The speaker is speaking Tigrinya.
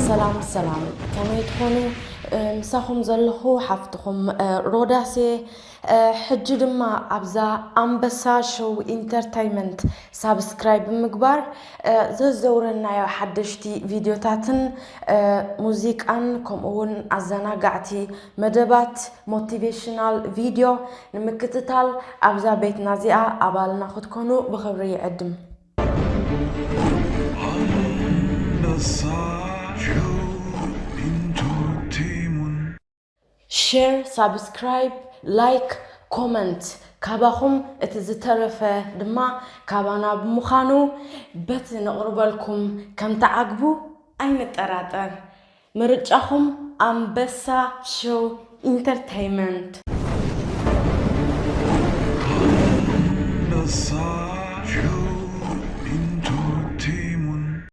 ሰላም ሰላም፣ ከመይ ትኾኑ? ምሳኹም ዘለኹ ሓፍትኹም ሮዳሴ። ሕጂ ድማ ኣብዛ ኣንበሳ ሾው ኢንተርተይመንት ሳብስክራይብ ብምግባር ዘዘውረናዮ ሓደሽቲ ቪድዮታትን ሙዚቃን ከምኡ እውን ኣዘናጋዕቲ መደባት፣ ሞቲቬሽናል ቪድዮ ንምክትታል ኣብዛ ቤትና እዚኣ ኣባልና ክትኮኑ ብኽብሪ ይዕድም። ሸር፣ ሳብስክራይብ፣ ላይክ፣ ኮመንት ካባኹም፣ እቲ ዝተረፈ ድማ ካባና ብምዃኑ በቲ ነቕርበልኩም ከም ትዓግቡ ኣይንጠራጠር። ምርጫኹም ኣንበሳ ሾው ኢንተርተይመንት።